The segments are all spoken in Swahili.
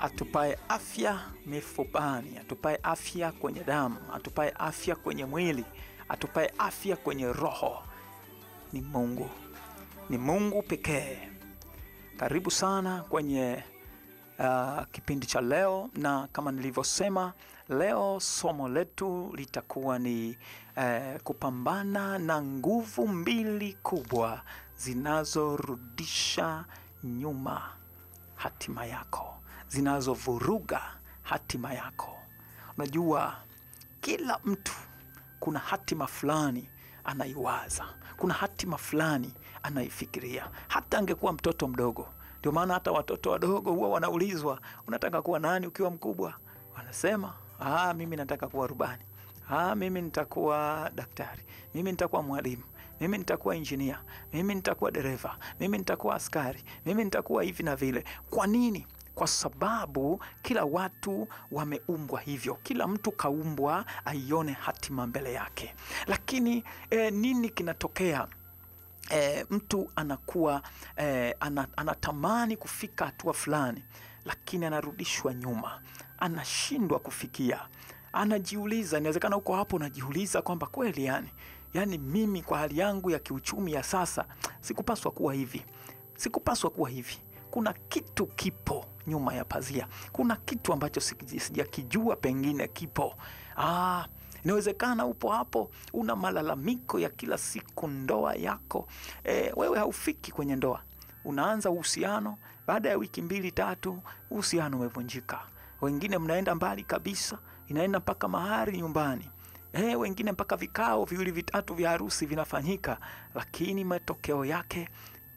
atupae afya mifupani, atupae afya kwenye damu, atupae afya kwenye mwili, atupae afya kwenye roho ni Mungu. Ni Mungu pekee. Karibu sana kwenye kipindi cha leo, na kama nilivyosema, leo somo letu litakuwa ni kupambana na nguvu mbili kubwa zinazorudisha nyuma hatima yako, zinazovuruga hatima yako. Unajua, kila mtu kuna hatima fulani anaiwaza, kuna hatima fulani anaifikiria, hata angekuwa mtoto mdogo. Ndio maana hata watoto wadogo huwa wanaulizwa, unataka kuwa nani ukiwa mkubwa? Wanasema, mimi nataka kuwa rubani, mimi nitakuwa daktari, mimi nitakuwa mwalimu, mimi nitakuwa engineer, mimi nitakuwa dereva, mimi nitakuwa askari, mimi nitakuwa hivi na vile. Kwa nini? Kwa sababu kila watu wameumbwa hivyo. Kila mtu kaumbwa aione hatima mbele yake. Lakini nini kinatokea? Mtu anakuwa anatamani kufika hatua fulani, lakini anarudishwa nyuma, anashindwa kufikia. Anajiuliza, inawezekana uko hapo unajiuliza kwamba kweli yani mimi kwa hali yangu ya kiuchumi ya sasa sikupaswa kuwa hivi, sikupaswa kuwa hivi. Kuna kitu kipo nyuma ya pazia, kuna kitu ambacho sijakijua, pengine kipo. Inawezekana upo hapo una malalamiko ya kila siku, ndoa yako, wewe haufiki kwenye ndoa. Unaanza uhusiano, baada ya wiki 2 3 uhusiano umevunjika. Wengine mnaenda mbali kabisa, inaenda mpaka mahari nyumbani. Wengine mpaka vikao 2 3 vya harusi vinafanyika, lakini matokeo yake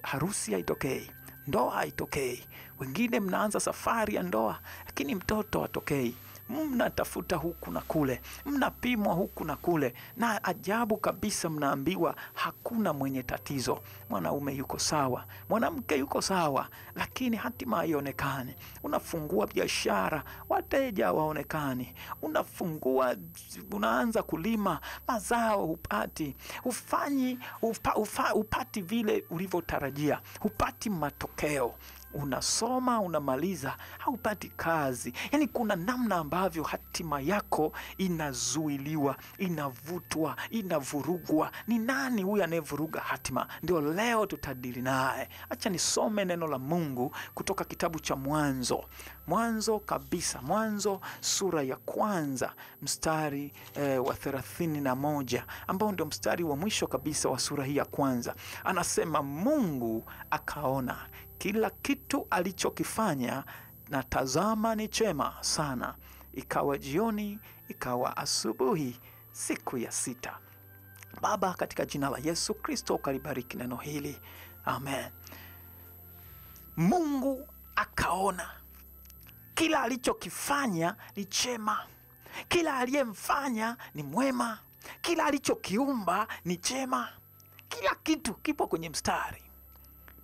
harusi haitokei, ndoa haitokei. Wengine mnaanza safari ya ndoa, lakini mtoto hatokei. Mnatafuta huku na kule, mnapimwa huku na kule, na ajabu kabisa mnaambiwa hakuna mwenye tatizo. Mwanaume yuko sawa, mwanamke yuko sawa, lakini hatima haionekani. Unafungua biashara, wateja waonekani. Unafungua, unaanza kulima, mazao hupati. Hufanyi, hupati vile ulivyotarajia, hupati matokeo. Unasoma, unamaliza, haupati kazi. Yani kuna namna ambavyo hatima yako inazuiliwa, inavutwa, inavurugwa. Ni nani huyu anayevuruga hatima? Ndio leo tutadili naye. Acha nisome neno la Mungu kutoka kitabu cha Mwanzo. Mwanzo kabisa, Mwanzo sura ya 1 mstari wa 31, ambao ndio mstari wa mwisho kabisa wa sura hii ya 1. Anasema, Mungu akaona kila kitu alichokifanya, na tazama ni chema sana. Ikawa jioni, ikawa asubuhi, siku ya 6. Baba, katika jina la Yesu Kristo, ukalibariki neno hili. Amen. Mungu akaona kila alichokifanya ni chema, kila aliyemfanya ni mwema, kila alichokiumba ni chema, kila kitu kipo kwenye mstari.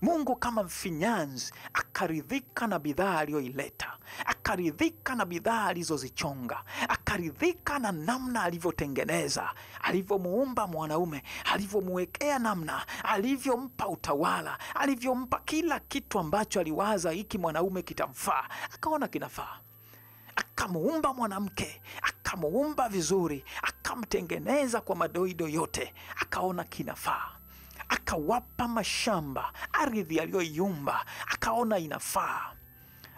Mungu kama mfinyanzi akaridhika na bidhaa aliyoileta, akaridhika na bidhaa alizozichonga, akaridhika na namna alivyotengeneza, alivyomuumba mwanaume, alivyomuwekea namna, alivyompa utawala, alivyompa kila kitu ambacho aliwaza hiki mwanaume kitamfaa, akaona kinafaa. Akamuumba mwanamke, akamuumba vizuri, akamtengeneza kwa madoido yote, akaona kinafaa. Akawapa mashamba, ardhi aliyoiumba, akaona inafaa.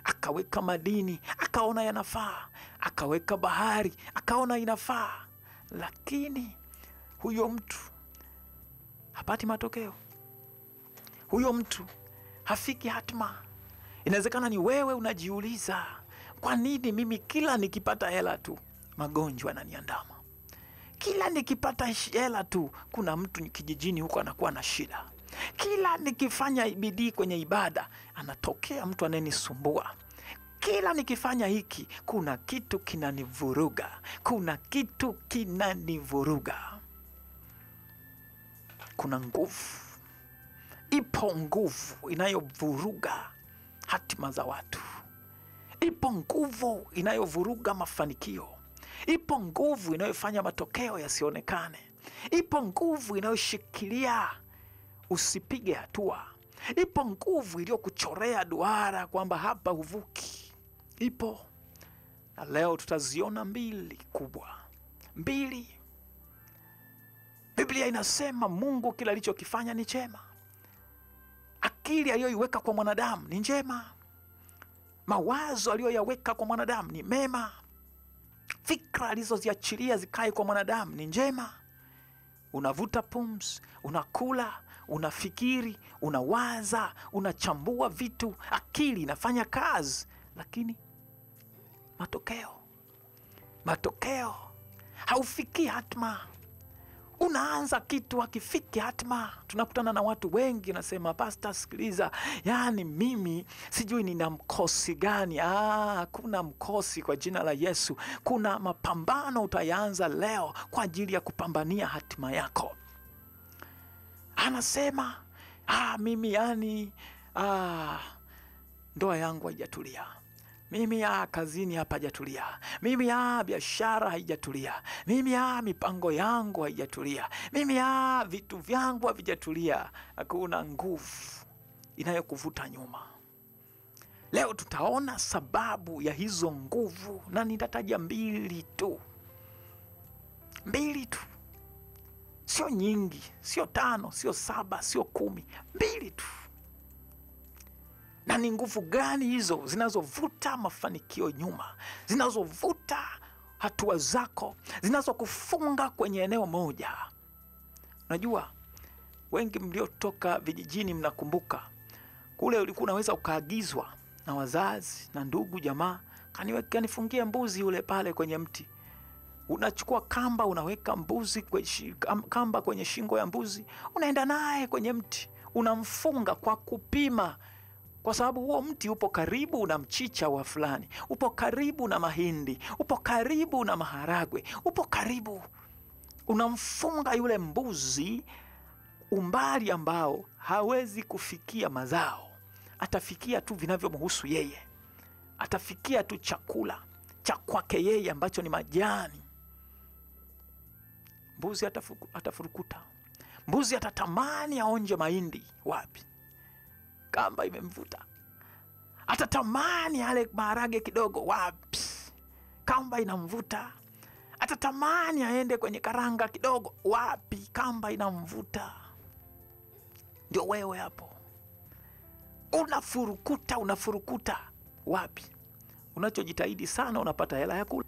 Akaweka madini, akaona yanafaa. Akaweka bahari, akaona inafaa. Lakini huyo mtu hapati matokeo, huyo mtu hafiki hatima. Inawezekana ni wewe unajiuliza, kwa nini mimi kila nikipata hela tu magonjwa yananiandama? Kila nikipata hela tu kuna mtu kijijini huko anakuwa na shida. Kila nikifanya bidii kwenye ibada anatokea mtu anayenisumbua. Kila nikifanya hiki kuna kitu kinanivuruga, kuna kitu kinanivuruga. Kuna nguvu, ipo nguvu inayovuruga hatima za watu. Ipo nguvu inayovuruga mafanikio. Ipo nguvu inayofanya matokeo yasionekane. Ipo nguvu inayoshikilia usipige hatua. Ipo nguvu iliyokuchorea duara kwamba hapa huvuki. Ipo. Na leo tutaziona mbili kubwa. Mbili. Biblia inasema Mungu kila alichokifanya ni chema. Akili aliyoiweka kwa mwanadamu ni njema. Mawazo aliyoyaweka kwa mwanadamu ni mema. Fikra alizoziachilia zikae kwa mwanadamu ni njema. Unavuta pumzi, unakula, unafikiri, unawaza, unachambua vitu, akili inafanya kazi, lakini matokeo haufikii hatma. Unaanza kitu hakifiki hatma. Tunakutana na watu wengi nasema, pastor sikiliza, yani mimi sijui nina mkosi gani. Kuna mkosi kwa jina la Yesu. Kuna mapambano utayaanza leo kwa ajili ya kupambania hatima yako. Anasema, mimi yani ndoa yangu haijatulia. Mimi kazini hapa hajatulia. Mimi biashara haijatulia. Mimi mipango yangu haijatulia. Mimi vitu vyangu havijatulia. Hakuna nguvu inayokuvuta nyuma. Leo tutaona sababu ya hizo nguvu, na nitataja mbili tu. Mbili tu. Sio nyingi, sio 5, sio 7, sio 10. Mbili tu. Na ni nguvu gani hizo zinazovuta mafanikio nyuma, zinazovuta hatua zako, zinazokufunga kwenye eneo moja? Unajua, wengi mliotoka vijijini mnakumbuka kule ulikuwa unaweza ukaagizwa na wazazi na ndugu jamaa, kanifungie mbuzi yule pale kwenye mti. Unachukua kamba, unaweka mbuzi kamba kwenye shingo ya mbuzi, unaenda naye kwenye mti, unamfunga kwa kupima. Kwa sababu huo mti upo karibu na mchicha wa fulani, upo karibu na mahindi, upo karibu na maharagwe, upo karibu. Unamfunga yule mbuzi umbali ambao hawezi kufikia mazao. Atafikia tu vinavyomhusu yeye. Atafikia tu chakula cha kwake yeye ambacho ni majani. Mbuzi atafurukuta. Mbuzi atatamani aonje mahindi. Wapi? Kamba imemvuta. Atatamani ale maharage kidogo. Wapi? Kamba inamvuta. Atatamani aende kwenye karanga kidogo. Wapi? Kamba inamvuta. Ndio wewe hapo. Unafurukuta, unafurukuta. Wapi? Unachojitahidi sana unapata hela ya kula.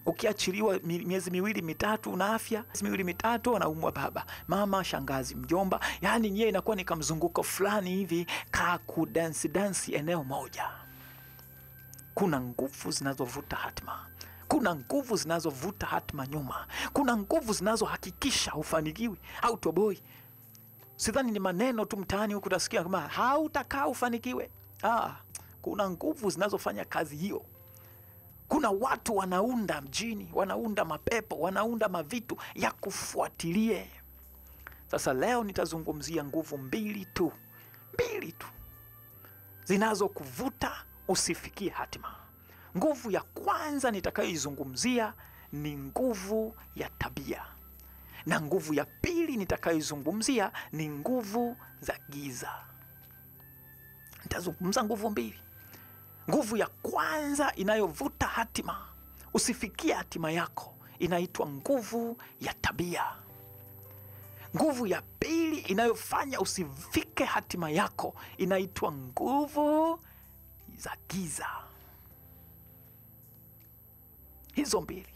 Ukiachiliwa miezi miwili mitatu una afya, miezi miwili mitatu anaumwa baba, mama, shangazi, mjomba. Yani nyie inakuwa ni kamzunguko fulani hivi ka kudansi dansi eneo moja. Kuna nguvu zinazovuta hatima. Kuna nguvu zinazovuta hatima nyuma. Kuna nguvu zinazohakikisha hufanikiwi, hautoboi. Sidhani ni maneno tu mtaani huku utasikia kama hautakaa ufanikiwe. Kuna nguvu zinazofanya kazi hiyo. Kuna watu wanaunda mjini, wanaunda mapepo, wanaunda mavitu ya kufuatilie. Sasa leo nitazungumzia nguvu mbili tu. Mbili tu. Zinazokuvuta usifikie hatima. Nguvu ya kwanza nitakayoizungumzia ni nguvu ya tabia. Na nguvu ya pili nitakayoizungumzia ni nguvu za giza. Nitazungumza nguvu mbili. Nguvu ya kwanza inayovuta hatima, usifikie hatima yako, inaitwa nguvu ya tabia. Nguvu ya pili inayofanya usifike hatima yako inaitwa nguvu za giza. Hizo mbili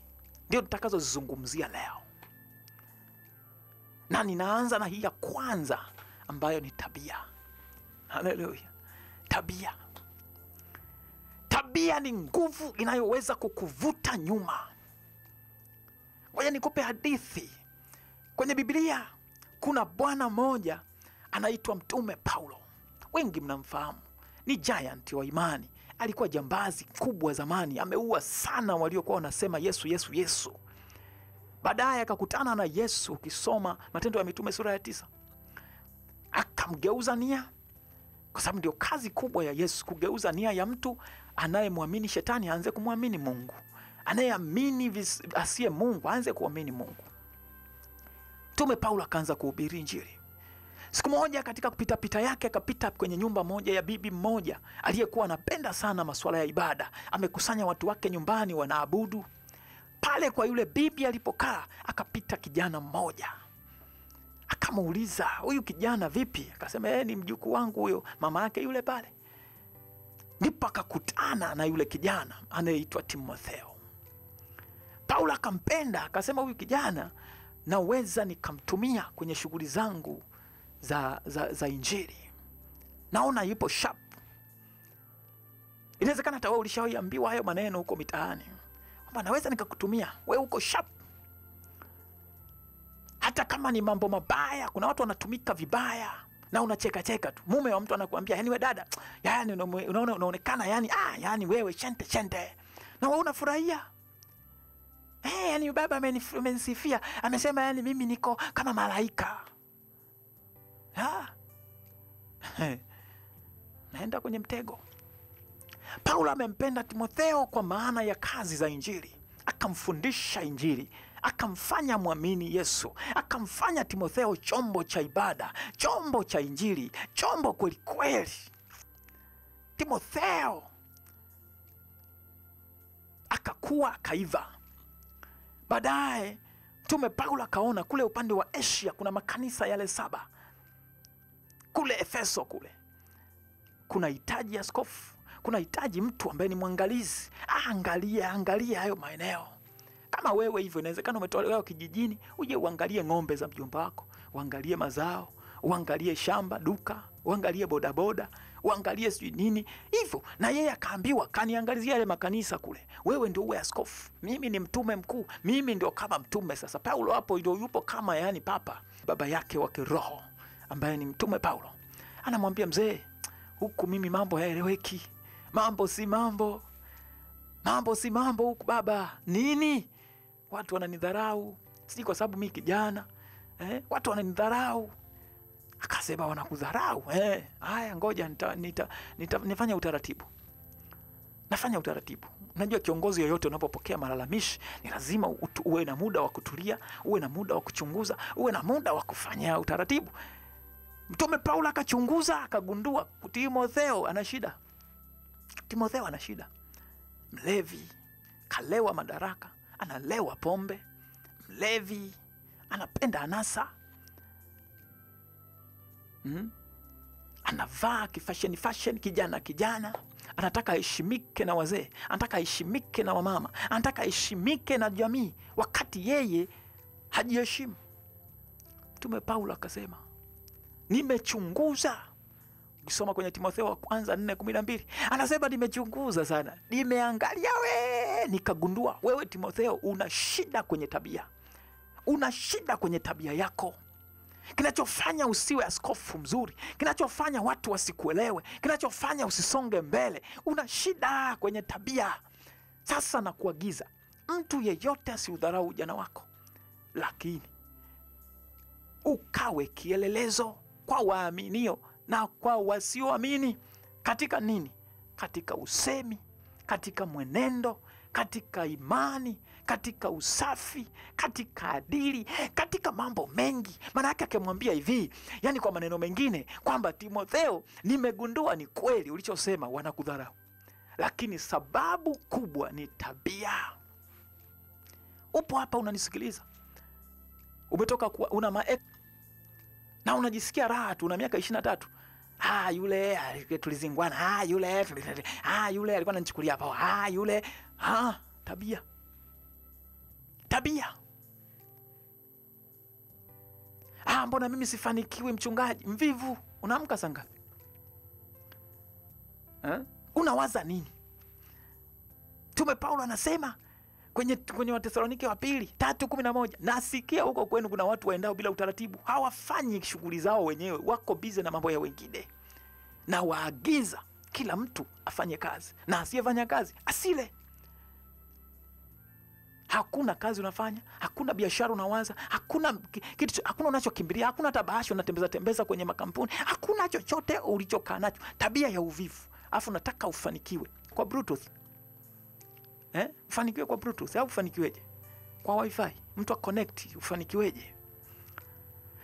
ndio nitakazozizungumzia leo. Na ninaanza na hii ya kwanza ambayo ni tabia. Haleluya. Tabia. Tabia ni nguvu inayoweza kukuvuta nyuma. Ngoja nikupe hadithi. Kwenye Biblia kuna bwana mmoja anaitwa Mtume Paulo. Wengi mnamfahamu. Ni giant wa imani. Alikuwa jambazi kubwa zamani. Ameua sana waliokuwa wanasema Yesu, Yesu, Yesu. Baadaye akakutana na Yesu. Ukisoma Matendo ya Mitume sura ya 9. Akamgeuza nia. Kwa sababu ndio kazi kubwa ya Yesu, kugeuza nia ya mtu anayemwamini shetani aanze kumwamini Mungu. Anayeamini asiye Mungu aanze kuamini Mungu. Mtume Paulo akaanza kuhubiri Injili. Siku moja katika kupita-pita yake akapita kwenye nyumba moja ya bibi mmoja aliyekuwa anapenda sana masuala ya ibada. Amekusanya watu wake nyumbani wanaabudu. Pale kwa yule bibi alipokaa akapita kijana mmoja. Akamuuliza, huyu kijana vipi? Akasema, ni mjukuu wangu huyo, mama yake yule pale. Ndipo akakutana na yule kijana anayeitwa Timotheo. Paulo akampenda, akasema huyu kijana naweza nikamtumia kwenye shughuli zangu za injili. Naona yupo sharp. Inawezekana hata wewe ulishawahi hayo maneno huko mitaani, kwamba naweza nikakutumia, wewe uko sharp. Hata kama ni mambo mabaya, kuna watu wanatumika vibaya na unacheka cheka tu. Mume wa mtu anakuambia, yani wewe dada, yani unaona unaonekana yani yani wewe chente chente. Na wewe unafurahia. Yani baba amenisifia, amesema yani mimi niko kama malaika. Naenda kwenye mtego. Paulo amempenda Timotheo kwa maana ya kazi za injili. Akamfundisha injili, akamfanya muamini Yesu, akamfanya Timotheo chombo cha ibada, chombo cha injili, chombo kweli kweli. Timotheo akakuwa, akaiva. Baadaye Mtume Paulo akaona kule upande wa Asia kuna makanisa yale 7. Kule Efeso kule kuna hitaji askofu, kuna hitaji mtu ambaye ni mwangalizi. Angalia, angalia hayo maeneo. Kama wewe hivyo, inawezekana umetolewa kijijini, uje uangalie ng'ombe za mjomba wako, uangalie mazao, uangalie shamba, duka, uangalie bodaboda, uangalie sijui nini hivyo. Na yeye akaambiwa, kaniangalizia yale makanisa kule, wewe ndio uwe askofu, mimi ni mtume mkuu, mimi ndio kama mtume. Sasa Paulo hapo ndio yupo kama yani papa, baba yake wa kiroho ambaye ni Mtume Paulo. Anamwambia mzee, huku mimi mambo hayaeleweki, mambo si mambo, mambo si mambo huku baba. Nini? Watu wananidharau, si kwa sababu mimi kijana, watu wananidharau. Akasema wanakudharau? Haya ngoja nifanye utaratibu. Nafanya utaratibu. Unajua kiongozi yoyote unapopokea malalamishi ni lazima uwe na muda wa kutulia, uwe na muda wa kuchunguza, uwe na muda wa kufanya utaratibu. Mtume Paulo akachunguza, akagundua Timotheo ana shida. Timotheo ana shida. Mlevi, kalewa madaraka, analewa pombe, mlevi, anapenda anasa. Anavaa kifashion fashion, kijana kijana, anataka aheshimike na wazee, anataka aheshimike na wamama, anataka aheshimike na jamii, wakati yeye hajiheshimu. Mtume Paulo akasema, nimechunguza. Ukisoma kwenye Timotheo wa kwanza 4:12, anasema nimechunguza sana, nimeangalia we, nikagundua wewe Timotheo una shida kwenye tabia. Una shida kwenye tabia yako. Kinachofanya usiwe askofu mzuri, kinachofanya watu wasikuelewe, kinachofanya usisonge mbele, una shida kwenye tabia. Sasa nakuagiza, mtu yeyote asiudharau ujana wako, lakini ukawe kielelezo kwa waaminio na kwa wasioamini. Katika nini? Katika usemi, katika mwenendo, katika imani, katika usafi, katika adili, katika mambo mengi. Maana yake akimwambia hivi, yani kwa maneno mengine, kwamba Timotheo, nimegundua ni kweli ulichosema, wanakudharau, lakini sababu kubwa ni tabia. Upo hapa unanisikiliza, umetoka kuwa, una na unajisikia raha tu, una miaka 23. Yule tulizingwana, yule yule alikuwa ananichukulia hapa, yule, tabia. Tabia. Mbona mimi sifanikiwi mchungaji? Mvivu. Unaamka saa ngapi? Unawaza nini? Mtume Paulo anasema kwenye Wathesalonike wa pili 3:11, nasikia huko kwenu kuna watu waendao bila utaratibu, hawafanyi shughuli zao wenyewe, wako bize na mambo ya wengine. Na waagiza kila mtu afanye kazi, na asiyefanya kazi asile. Hakuna kazi unafanya, hakuna biashara unawaza, hakuna kitu, hakuna unachokimbilia, hakuna hata bahasha unatembeza tembeza kwenye makampuni, hakuna chochote ulichokaa nacho. Tabia ya uvivu. Alafu unataka ufanikiwe kwa Bluetooth. Ufanikiwe kwa Bluetooth au ufanikiweje? Kwa Wi-Fi, mtu aconnect, ufanikiweje?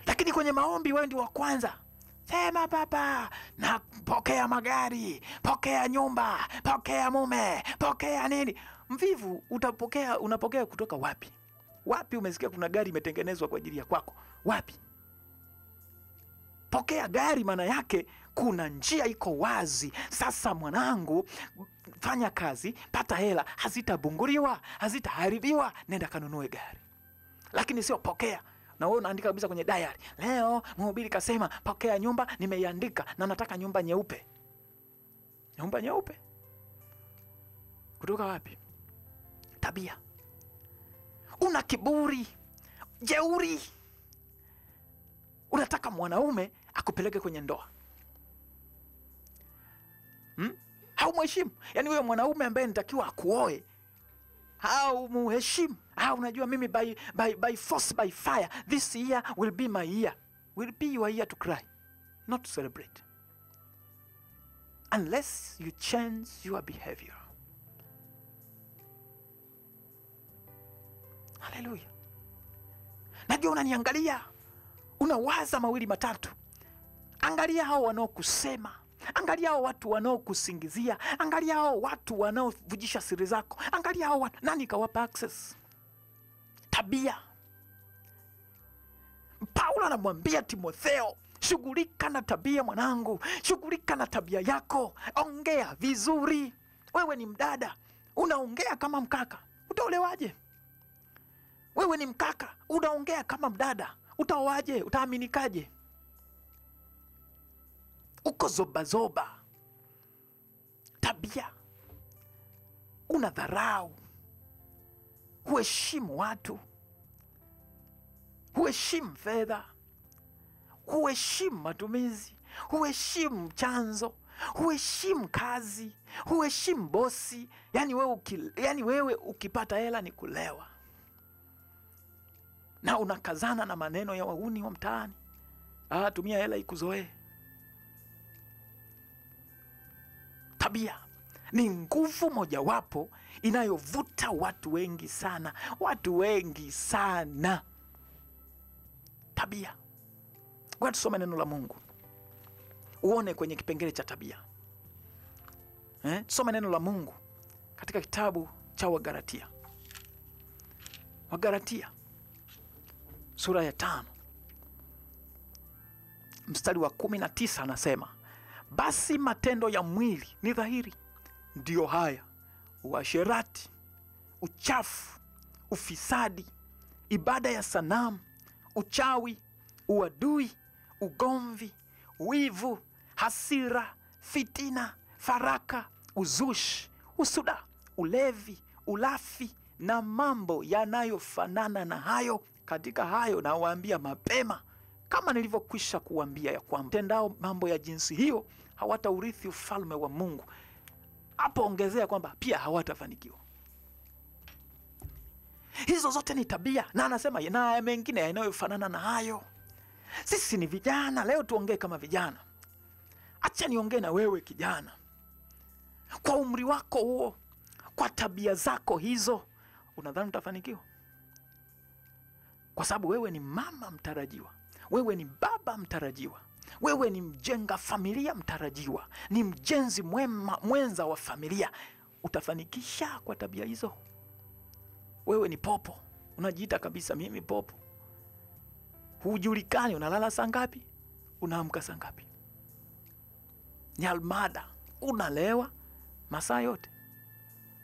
Lakini kwenye maombi wewe ndio wa kwanza. Sema baba, na pokea magari, pokea nyumba, pokea mume, pokea nini. Mvivu utapokea, unapokea kutoka wapi? Wapi umesikia kuna gari imetengenezwa kwa ajili ya kwako? Wapi? Pokea gari maana yake kuna njia iko wazi. Sasa mwanangu, fanya kazi, pata hela, hazitabunguriwa, hazitaharibiwa, nenda kanunue gari. Lakini sio pokea. Na wewe unaandika kabisa kwenye diary. Leo mhubiri kasema pokea nyumba, nimeiandika na nataka nyumba nyeupe. Nyumba nyeupe? Kutoka wapi? Tabia. Una kiburi, jeuri. Unataka mwanaume akupeleke kwenye ndoa. Haumheshimu. Yaani huyo mwanaume ambaye nitakiwa akuoe, haumheshimu. Unajua mimi by force, by fire, this year will be my year. Will be your year to cry, not to celebrate. Unless you change your behavior. Hallelujah. Najua unaniangalia, unawaza mawili matatu. Angalia hao wanaokusema. Angalia hao watu wanaokusingizia. Angalia hao watu wanaovujisha siri zako. Angalia hao watu, nani kawapa access? Tabia. Paulo anamwambia Timotheo, shughulika na tabia mwanangu, shughulika na tabia yako, ongea vizuri. Wewe ni mdada, unaongea kama mkaka, utaolewaje? Wewe ni mkaka, unaongea kama mdada, utaoaje? Utaaminikaje? Uko zoba zoba. Tabia. Unadharau. Huheshimu watu. Huheshimu fedha. Huheshimu matumizi. Huheshimu chanzo. Huheshimu kazi. Huheshimu bosi. Yaani wewe ukipata hela ni kulewa. Na unakazana na maneno ya wahuni wa mtaani. Tumia hela ikuzoee. Tabia ni nguvu mojawapo inayovuta watu wengi sana. Watu wengi sana. Tabia. Ngoja tusome neno la Mungu. Uone kwenye kipengele cha tabia. Tusome neno la Mungu katika kitabu cha Wagalatia. Wagalatia sura ya 5 mstari wa 19 anasema, basi matendo ya mwili ni dhahiri, ndio haya: uasherati, uchafu, ufisadi, ibada ya sanamu, uchawi, uadui, ugomvi, wivu, hasira, fitina, faraka, uzushi, usuda, ulevi, ulafi na mambo yanayofanana na hayo. Katika hayo nawaambia mapema, kama nilivyokwisha kuambia, ya kwamba tendao mambo ya jinsi hiyo hawataurithi ufalme wa Mungu. Hapo ongezea kwamba pia hawatafanikiwa. Hizo zote ni tabia, na anasema na mengine yanayofanana na hayo. Sisi ni vijana, leo tuongee kama vijana. Acha niongee na wewe kijana. Kwa umri wako huo, kwa tabia zako hizo, unadhani utafanikiwa? Kwa sababu wewe ni mama mtarajiwa, wewe ni baba mtarajiwa, wewe ni mjenga familia mtarajiwa, ni mjenzi mwema, mwenza wa familia. Utafanikisha kwa tabia hizo? Wewe ni popo, unajiita kabisa mimi popo. Hujulikani unalala saa ngapi, unaamka saa ngapi. Ni almada, unalewa masaa yote.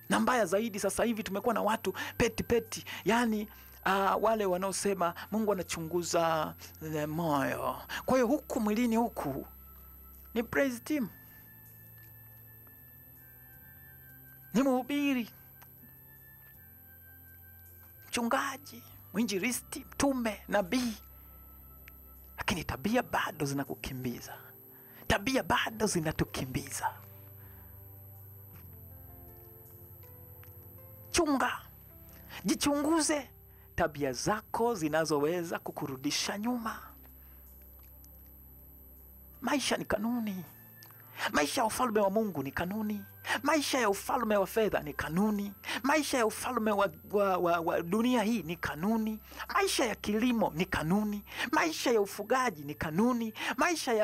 Na mbaya zaidi sasa hivi tumekuwa na watu peti peti, yani wale wanaosema Mungu anachunguza moyo. Kwa hiyo huku mwilini huku ni praise team, ni mhubiri, mchungaji, mwinjilisti, mtume, nabii, lakini tabia bado zinakukimbiza. Tabia bado zinatukimbiza. Chunga, jichunguze tabia zako zinazoweza kukurudisha nyuma. Maisha ni kanuni. Maisha ya ufalme wa Mungu ni kanuni. Maisha ya ufalme wa fedha ni kanuni. Maisha ya ufalme wa dunia hii ni kanuni. Maisha ya kilimo ni kanuni. Maisha ya ufugaji ni kanuni. Maisha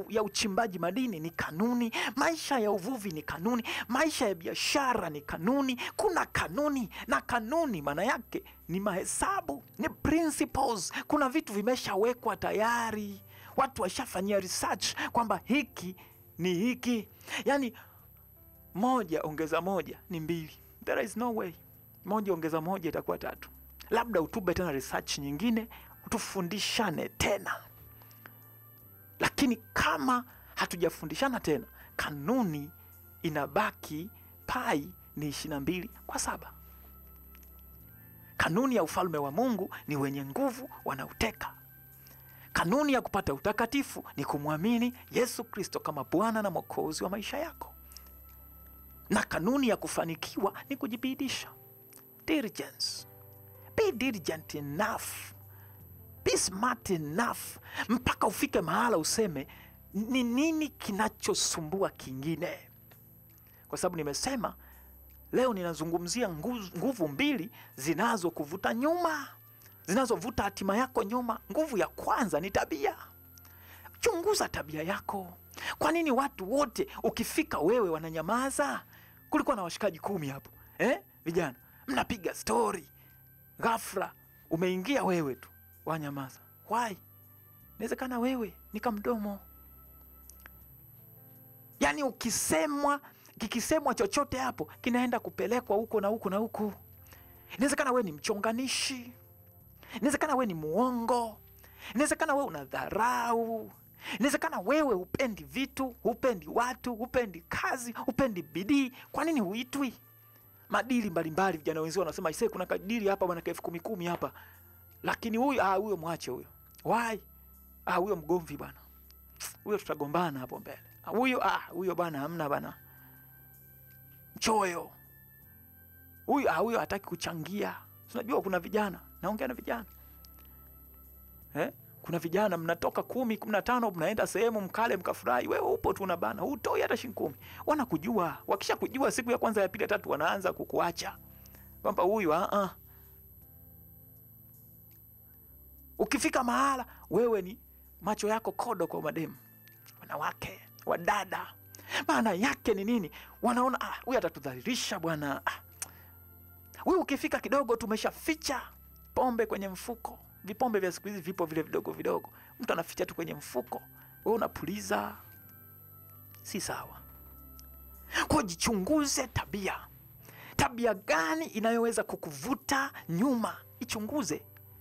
ya uchimbaji madini ni kanuni. Maisha ya uvuvi ni kanuni. Maisha ya biashara ni kanuni. Kuna kanuni, na kanuni maana yake ni mahesabu, ni principles. Kuna vitu vimeshawekwa tayari, watu washafanyia research kwamba hiki ni hiki. Yani 1 ongeza 1 ni 2. There is no way 1 ongeza 1 itakuwa 3. Labda utube tena research nyingine, tufundishane tena. Lakini kama hatujafundishana tena, kanuni inabaki pi ni 22/7. Kanuni ya ufalme wa Mungu ni wenye nguvu wanauteka. Kanuni ya kupata utakatifu ni kumwamini Yesu Kristo kama Bwana na Mwokozi wa maisha yako. Na kanuni ya kufanikiwa ni kujibidisha. Diligence. Be diligent enough. Be smart enough. Mpaka ufike mahala useme ni nini kinachosumbua kingine. Kwa sababu nimesema leo ninazungumzia nguvu mbili zinazokuvuta nyuma, zinazovuta hatima yako nyuma. Nguvu ya kwanza ni tabia. Chunguza tabia yako. Kwa nini watu wote ukifika wewe wananyamaza? Kulikuwa na washikaji 10 hapo. Vijana, mnapiga story. Ghafla umeingia wewe tu, wanyamaza. Why? Inawezekana wewe ni kamdomo. Yani ukisemwa, kikisemwa chochote hapo kinaenda kupelekwa huko na huko na huko. Inawezekana wewe ni mchonganishi. Inawezekana wewe ni muongo. Inawezekana wewe unadharau. Inawezekana wewe hupendi vitu, hupendi watu, hupendi kazi, hupendi bidii. Kwa nini huitwi? Madili mbalimbali vijana wenzao wanasema aisee, kuna kadiri hapa bwana ka 10,000 hapa. Lakini huyu huyo mwache huyo. Why? Huyo mgomvi bwana. Huyo tutagombana hapo mbele. Huyo huyo bwana hamna bwana. Mchoyo. Huyu huyo hataki kuchangia. Unajua kuna vijana, naongea na vijana. Kuna vijana mnatoka 10, 15 mnaenda sehemu mkale mkafurahi. Wewe upo tu unabana, hutoi hata shilingi 10. Wanakujua. Wakishakujua siku ya kwanza, ya pili, ya tatu wanaanza kukuacha. Kwamba huyu Ukifika mahala wewe ni macho yako kodo kwa mademu, wanawake, wadada. Maana yake ni nini? Wanaona huyu atatudhalilisha bwana. Wewe ukifika kidogo tumeshaficha pombe kwenye mfuko. Vipombe vya siku hizi vipo vile vidogo vidogo. Mtu anaficha tu kwenye mfuko. Wewe unapuliza. Si sawa. Kwa jichunguze tabia. Tabia gani inayoweza kukuvuta nyuma? Ichunguze.